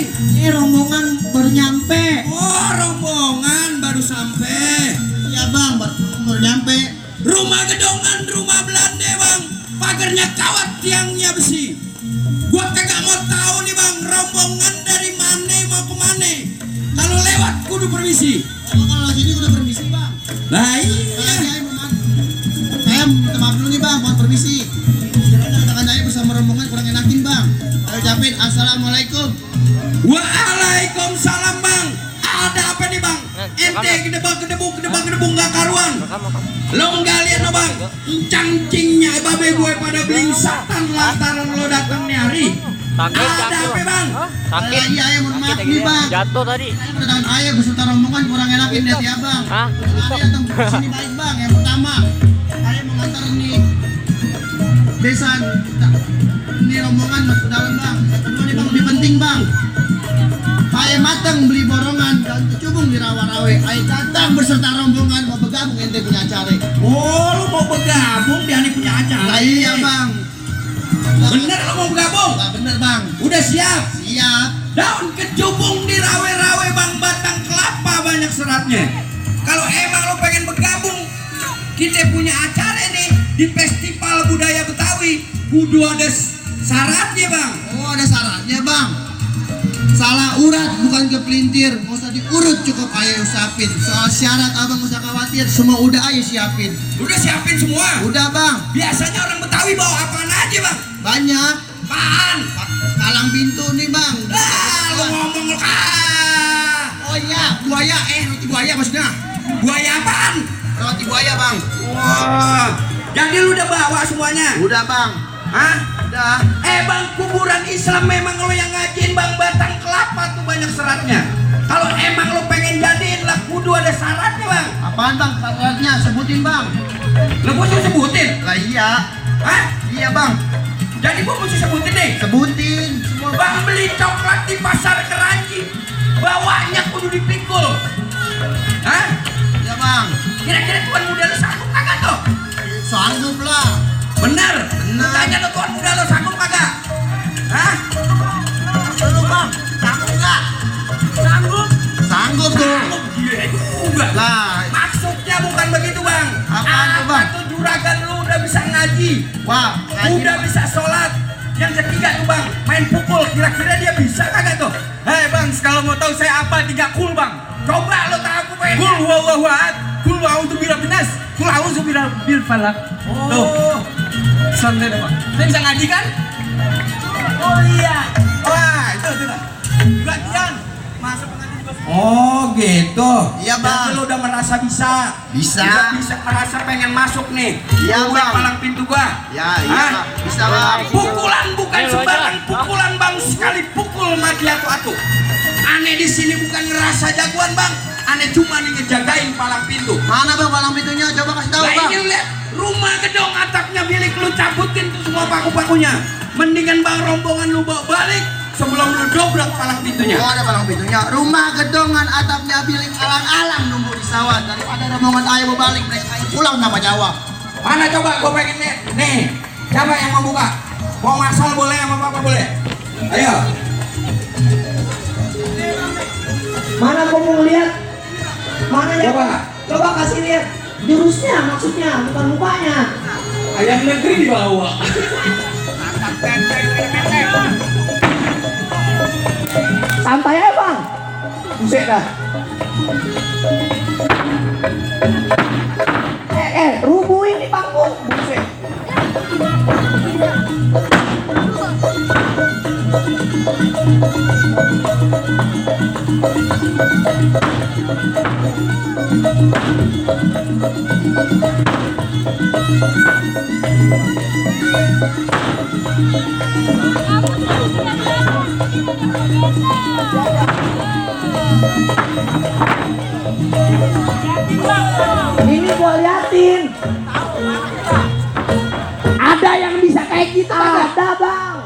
nih? Ini rombongan baru nyampe. Oh, rombongan baru sampai. Iya bang, baru nyampe. Rumah gedongan, rumah Belanda bang. Pagarnya kawat, tiangnya besi. Gua kagak mau tahu nih bang, rombongan dari mana mau ke mana. Kalau lewat kudu permisi. Oh, kalau sini udah permisi bang. Lah iya. Saya minta maaf dulu nih bang, mohon permisi. Kedatangan saya bersama rombongan kurang enakin bang. Saya ucapin assalamualaikum. Waalaikumsalam bang. Ada apa nih bang? Ente gedebak-gedebuk gak karuan. Lo nggak lihat no bang? Cangcingnya babe gue pada belingsatan lantaran lo datang nih hari. Ada apa bang? Sakit. Iya, mohon maaf nih bang. Jatuh tadi. Kedatangan ayah beserta rombongan kurang enakin lihat ya bang. Hah? Ayah datang ke sini baik bang. Yang pertama, ayah mengantar nih desa ini rombongan masuk dalam bang. Yang kedua nih bang, lebih penting bang. Ayah matang beli borongan dan kecubung di rawa-rawe. Ayah datang beserta rombongan mau bergabung ente punya acara. Oh, lo mau bergabung di hari punya acara? Nah, iya bang. Bener lo mau bergabung? Nah, bener bang. Udah siap? Siap. Daun kecubung di rawe-rawe bang, batang kelapa banyak seratnya. Kalau emang lo pengen bergabung, kita punya acara nih di Festival Budaya Betawi. Kudu ada syaratnya bang. Oh, ada syaratnya bang. Salah urat bukan kepelintir. Nggak usah diurut, cukup ayah usapin. Soal syarat abang nggak usah khawatir, semua udah ayah siapin. Udah siapin semua? Udah bang. Biasanya orang Betawi bawa apaan aja bang? Banyak. Apaan? Palang pintu nih bang. Lo ngomong lo Oh iya, buaya. Roti buaya maksudnya. buaya apaan? Roti buaya bang. Wah, jadi lu udah bawa semuanya? Udah bang. Hah? Udah. Bang, kuburan Islam memang lo yang ngajin bang, batang kelapa tuh banyak seratnya. Kalau emang lo pengen jadiin lah kudu ada syaratnya bang. Apaan bang? Syaratnya sebutin bang. Lo mesti sebutin? Lah iya. Hah? Iya bang. Jadi gua mesti sebutin nih? Sebutin. Semua Bang beli coklat di pasar Keranji, bawanya kudu dipikul. Hah? ya bang. Kira-kira tuan muda lo sanggup kagak tuh? Sanggup lah. Bener? Bener. Tanya lo tuan muda lo sanggup kagak? Hah? Lu bang. Sanggup nggak? Sanggup? Sanggup tuh. Sanggup gila juga. Lah. Maksudnya bukan begitu bang. Apaan tuh, Bang? Tuh juragan lu udah bisa ngaji, Wah. udah bisa sholat. Yang ketiga tuh bang, main pukul. Kira-kira dia bisa kagak tuh? Hei bang, kalau mau tahu saya apa 3 kul bang. Coba lo tahu gue. Kul huwallahu ahad, kul a'udzu birabbin nas, kul a'udzu birabbil falaq. Tuh. Santai deh bang. Saya bisa ngaji kan? Oh iya. Wah, itu. Gantian. Masuk pengajian juga. Oh gitu. Iya, Bang. Jadi lo udah merasa bisa. Bisa. Udah bisa merasa pengen masuk nih. Iya, Gue Bang. palang pintu gua. Ya iya. Hah? Bisa bang. Pukulan bukan Ayo, sembarang aja. pukulan bang, sekali pukul mati atu-atu. Aneh di sini bukan ngerasa jagoan bang, aneh cuma nih ngejagain palang pintu. Mana bang palang pintunya? Coba kasih tahu Nah bang. ini lu lihat, rumah gedong atapnya milik lu, cabutin tuh semua paku-pakunya. Mendingan bang rombongan lu bawa balik sebelum lu dobrak palang pintunya. Oh ada palang pintunya. Rumah gedongan atapnya bilik alang-alang nunggu di sawah. Daripada rombongan ayah mau balik mereka pulang tanpa jawab. Mana coba gua pengen lihat. Nih, siapa yang mau buka? Mau masal boleh, sama apa boleh? Ayo. Mana kau mau lihat? Mana ya? Coba. Coba kasih lihat jurusnya, maksudnya bukan mukanya. Ayam negeri dibawa. Santai aja bang. Buset dah. Rubuhin di panggung. Buset. Ini gua liatin. Ada yang bisa kayak gitu? Ada bang.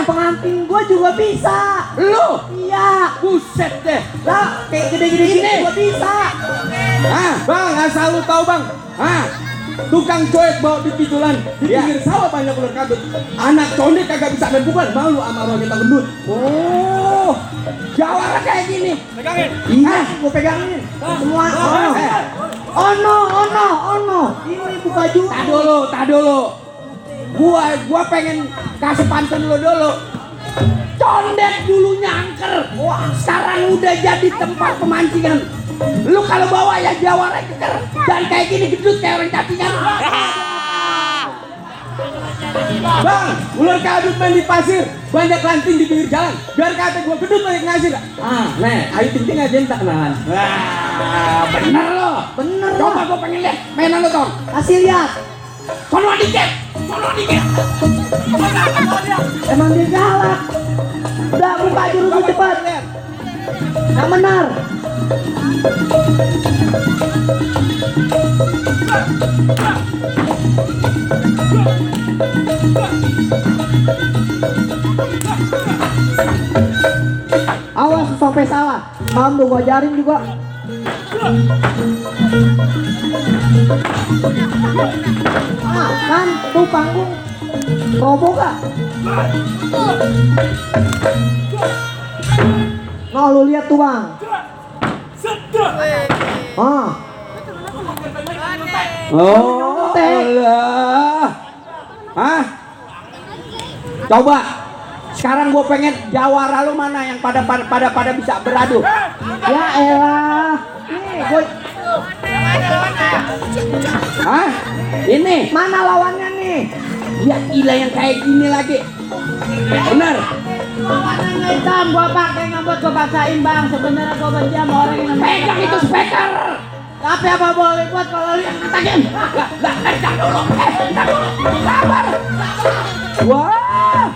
Pengantin gua juga bisa. Lu? Iya. Buset deh. Lah kayak gede-gede gini gua bisa. Bang, asal lu tahu bang. Tukang coek bawa di pitulan di pinggir sawah banyak ular kabut. Anak conde kagak bisa main pukulan, malu sama orang kita gendut. Oh, nih. Pegangin. Iya, gue pegangin. Semua. Ono. Ini buka juga. Tak dulu. Gua pengen kasih pantun lo dulu. Condet dulu nyangker. Wah, sekarang udah jadi tempat pemancingan. Lu kalau bawa ya jawara keker dan kayak gini gedut kayak orang cacingan. Bang, ular kadut main di pasir, banyak lanting di pinggir jalan. Biar kata gua gedut banyak ngasih. Nih, ayo ting aja tak kenalan. Wah, bener lo. Bener. Coba gua pengen lihat mainan lo, Tom. Kasih lihat. Sono dikit. Emang dia galak. Udah buka jurus cepat. Yang benar. Awas sampai salah. Mampu gua ajarin juga. Kan tuh panggung roboh gak? Nah, lu lihat tuh bang. Oh, Allah. Coba. Sekarang gue pengen jawara lu mana yang pada bisa beradu. Ya elah. Nih, gue. Ini. Mana lawannya nih? Ya gila yang kayak gini lagi. Bener. Hitam gua pakai ngambut gua paksain bang. Sebenarnya gua benci sama orang yang pegang itu speaker. Tapi apa boleh buat kalau lu yang ngetakin? Entar dulu. Sabar. Wah.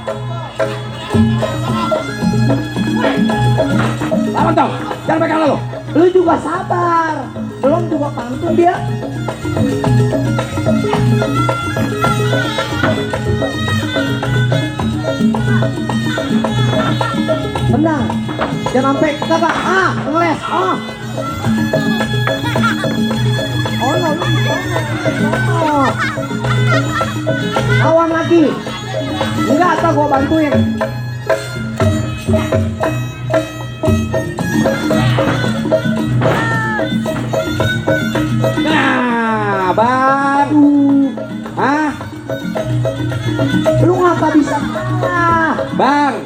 Lawan dong. Jangan pegang lo. Lu juga sabar. Belum juga pantun dia. Tenang, jangan sampai kakak. Ngeles. Lawan lagi. Enggak, atau gua bantuin. Nah, baru. Lu ngapa bisa? Bang,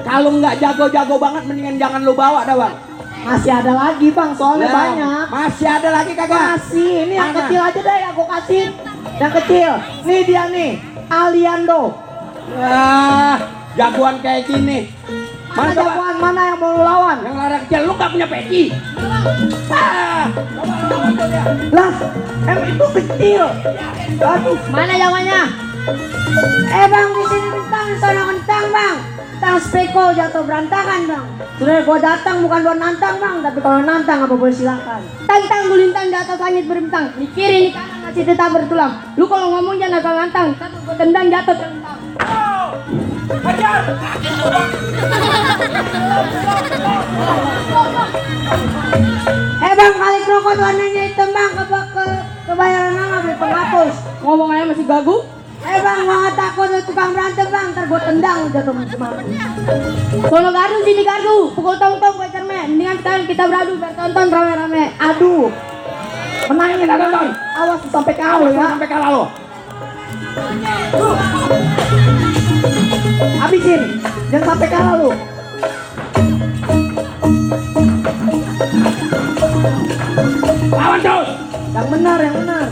kalau nggak jago-jago banget mendingan jangan lu bawa dah bang. Masih ada lagi bang, soalnya banyak. Masih ada lagi kagak? Masih, ini yang kecil aja deh aku kasih. Yang kecil, nih dia nih, Aliando. Jagoan kayak gini. Mana jagoan, mana yang mau lu lawan? Yang lara kecil, lu nggak punya peci. Lah, emang itu kecil. Aduh, mana jagoannya? Bang, di sini kentang, sana kentang bang. Tang speko jatuh berantakan bang. Sudah gua datang bukan buat nantang bang, tapi kalau nantang apa boleh silakan. Tantang gulintang di atas langit berbintang, di kiri di kanan masih tetap bertulang. Lu kalau ngomong jangan asal nantang, satu gua tendang jatuh terentang. Hajar. Bang, kali krokot warnanya hitam bang, kebayaran nama beli penghapus. Ngomong aja masih gagu. Bang, gua gak takut lu tukang berantem bang, ntar gua tendang jatuh macam-macam. Sono gardu sini gardu, pukul tong-tong gua cerme. Mendingan sekarang kita beradu biar tonton rame-rame. Aduh, menangin tonton. Awas sampai kalah ya. Sampai kalah lo. Habisin, jangan sampai kalah lu. Lawan terus. Yang benar, yang benar.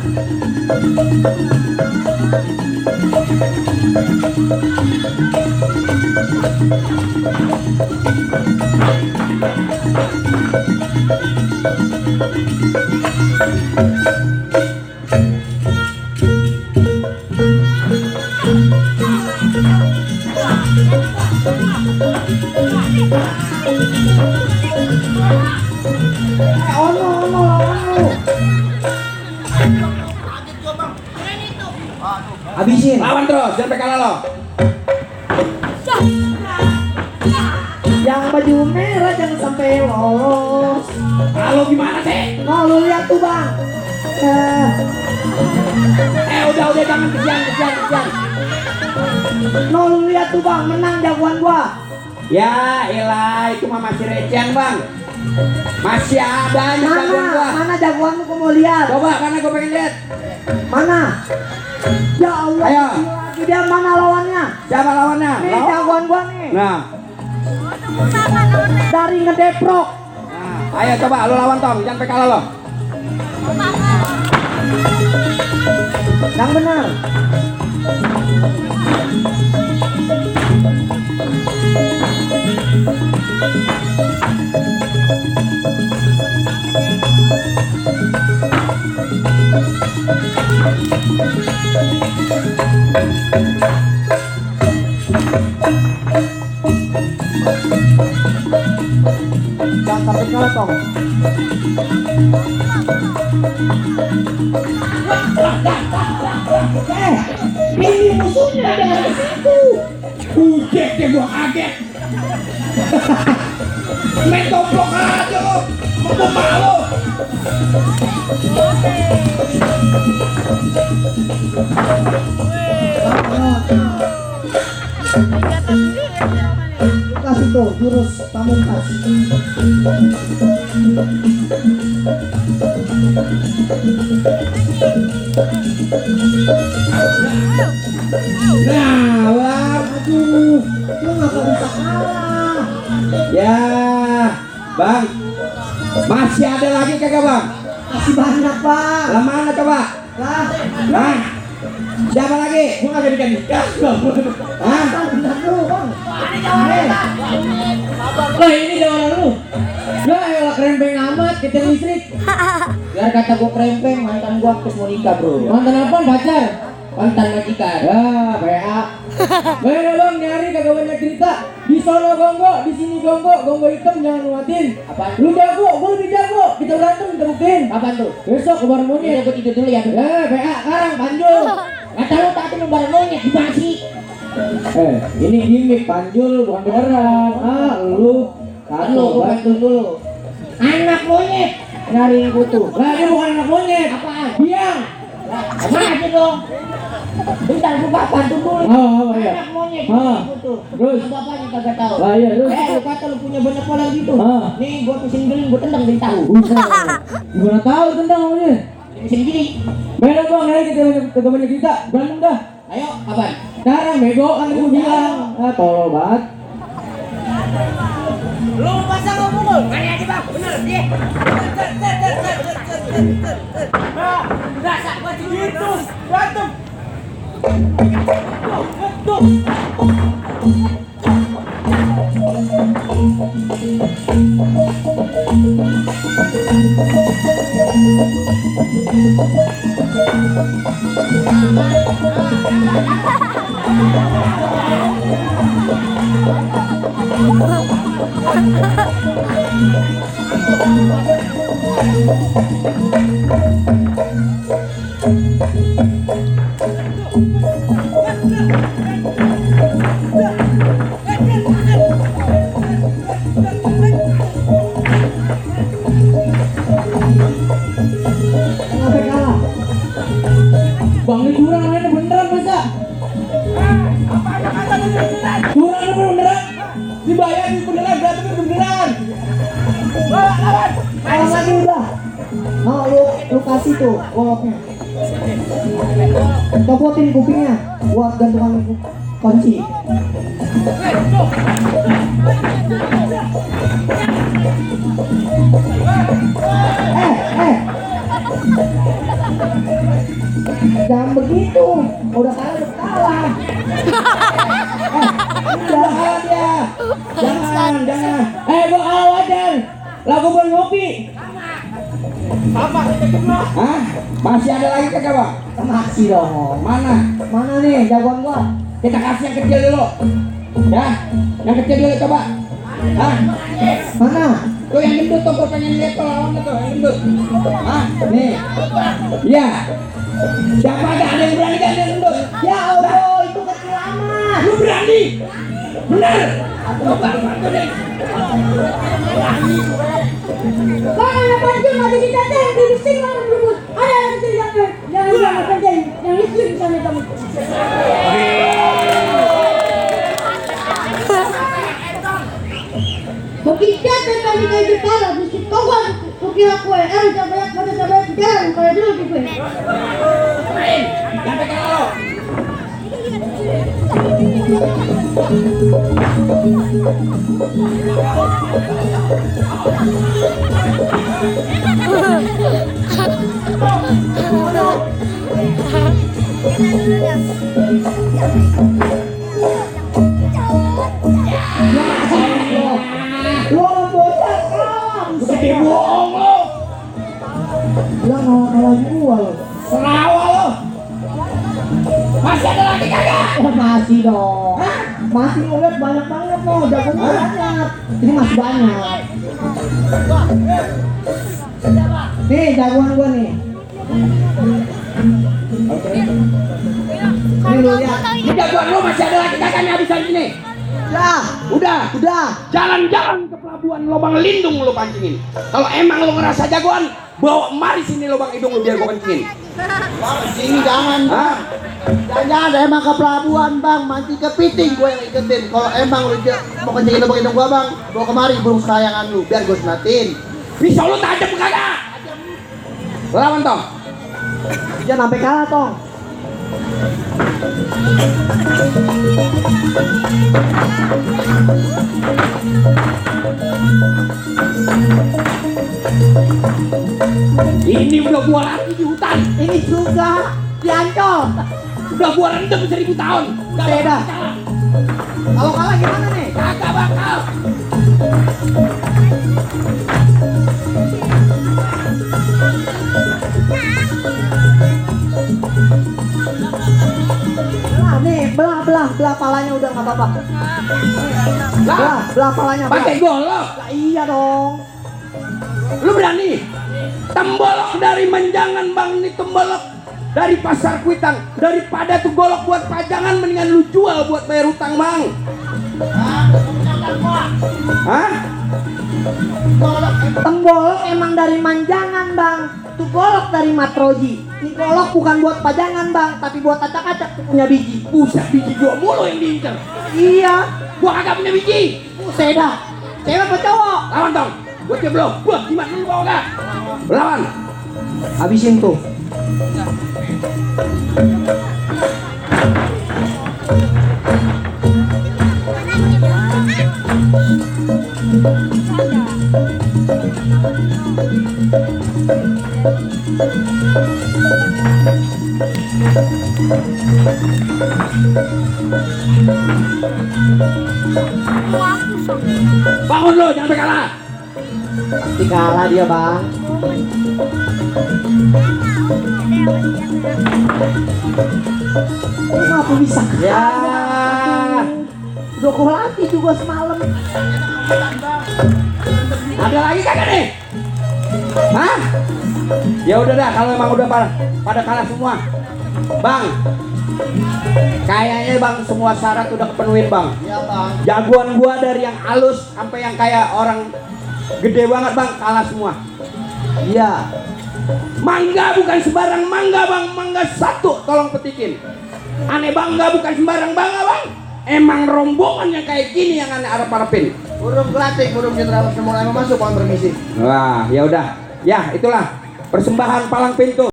Habisin. Lawan terus, jangan kalah lo. Yang baju merah jangan sampai lolos. Kalau gimana sih? Mau lu lihat tuh bang. Udah jangan kesian. No, lu lihat tuh bang, menang jagoan gua. Ya elah, itu mah masih recehan bang. Masih ada nih jagoan gua. Mana jagoanmu gua mau lihat. Coba karena gua pengen lihat. Mana? Ya Allah. Ayo. Lagi dia mana lawannya? Siapa lawannya? Nih jagoan gua nih. Nah, Dari ngedeprok. ayo coba lu lawan Tong, jangan sampai kalah lo. Yang benar. Jangan sampai kalah Tong. Ini musuhnya dari situ. Ujek deh gua kaget. Main toplok aja lo. Mau malu. Kasih tuh jurus pamungkas. Nah, wah, aduh. Lu nggak bisa kalah. Ya, bang. Masih ada lagi kagak bang? Masih banyak bang. Lah mana coba? Lah, Hah? Siapa lagi? Gua nggak jadi nikah. Hah? bentar dulu bang. Lah ini jawaban lu. Ya elah krempeng amat kita listrik. Biar kata gua krempeng, mantan gua aktif mau nikah bro. Mantan apa pacar? Mantan majikan. Ya PA. Mana bang nyari kagak banyak cerita. Di sono gonggo, di sini gonggo, gonggo hitam jangan luatin. Apa? Lu jago, gua lebih jago. Kita berantem kita buktiin. Kapan tuh? Besok ke bareng monyet. Gua tidur dulu ya. Ya PA sekarang Panjul. Kata lu tadi lu bareng monyet gimana sih? Ini gimmick Panjul bukan beneran. Lu kan lu bantu dulu. Anak monyet nyari yang butuh. Lah dia bukan anak monyet. Apaan? Biang. Apa aja dong? Bentar buka bantu dulu. Oh iya. Anak monyet butuh. Terus bapaknya kagak tahu. Lah iya terus. Lu kata lu punya banyak bola gitu. Nih gua mesin giling gua tendang dari tahu. Gimana tahu tendang monyet? Mesin giling. Beda bang, hari kita banyak cerita. Berantem dah. Ayo, kapan? Sekarang bego kan gua bilang. Ah tolol banget. Lu masa nggak mukul? Mana aja bang, bener dia. Rasa gua gitu, berantem. Tuh. Sampai kalah. Bang ini kurang mainnya beneran masa? Kurang ini beneran? Dibayar di beneran, berantemnya beneran. Lawan. Kalah lagi udah. Nah, lu kasih tuh goloknya. Copotin kupingnya buat gantungan kunci. Jangan begitu, udah kalah. Jangan ya. Jangan. Gua kalah wajar. Lagu buat ngopi. Hah? Masih ada lagi kagak bang? Masih dong. Mana? Mana nih jagoan gua? Kita kasih yang kecil dulu. Ya, yang kecil dulu coba. Hah? Mana? Lu yang gendut tuh, gua pengen lihat tuh lawannya tuh, yang gendut. Hah? Nih. Iya. Siapa ada yang berani kan yang gendut? Ya Allah, itu kecil amat. Lu berani? Bener? Coba bantu nih. Bang, ada pancing lagi kita teh, bising banget dulu. Ada yang kecil yang pancing, yang itu bisa kamu. Begitu tadi kayak bicara, bisik kawan, kukira kue, banyak pada sabar bicara, kalau dulu di kue. Sampai kalau. Lo bocah kawan, Gede bohong lo. lo ngalah gua lo. Serawa lo. Masih ada lagi kagak? Oh, masih dong. Masih ulet banyak banget loh, jagonya banyak. Ini masih banyak. Nih jagoan gua nih. Ini lu lihat. Ini jagoan lo masih ada lagi kagak nih habisan ini? Udah. Jalan-jalan ke pelabuhan Lobang Lindung lo pancingin. Kalau emang lo ngerasa jagoan, bawa mari sini lubang hidung lo biar gua kencingin. Sini jangan. Hah? Jangan emang ke pelabuhan bang, mancing kepiting gue yang iketin. Kalau emang lu mau kencingin lubang hidung gua bang, bawa kemari burung kesayangan lu, biar gue senatin. Pisau lo tajam kagak? Lawan tong. Jangan sampai kalah tong. Ini udah gua latih di hutan. Ini juga diancol. Udah gua rendam 1000 tahun. Gak Beda. bakal kalah. Kalau kalah gimana nih? Kagak bakal. Nih belah palanya udah nggak apa-apa. Belah palanya. Pakai golok. Lah, iya dong. Lu berani? Tembolok dari Menjangan bang, ini tembolok dari Pasar Kuitang. Daripada tuh golok buat pajangan, mendingan lu jual buat bayar utang bang. Hah? Tembolok emang dari Manjangan bang. Tuh golok dari Matroji. Ini golok bukan buat pajangan bang, tapi buat acak-acak punya biji. Buset, biji gua mulu yang diincer. Iya. Gua kagak punya biji. Buset dah. Cewek apa cowok? Lawan dong. Gua belum. Wah, gimana lu bawa gak? Lawan. Habisin tuh. Bangun lo, jangan sampai kalah. Pasti kalah dia bang. Kenapa bisa kalah? Ya. Udah gua latih juga semalam. Ada lagi kagak nih? Hah? Ya udah dah, kalau emang udah pada kalah semua. Bang, kayaknya bang semua syarat udah kepenuhin bang. Iya bang. Jagoan gua dari yang halus sampai yang kayak orang gede banget bang, kalah semua. Iya. Mangga bukan sembarang mangga bang, mangga satu tolong petikin. Aneh bangga bukan sembarang bangga bang. Emang rombongan yang kayak gini yang aneh arep-arepin. Burung gelatik, burung cendrawasih mulai masuk bang permisi. Wah, ya udah. Ya, itulah persembahan palang pintu.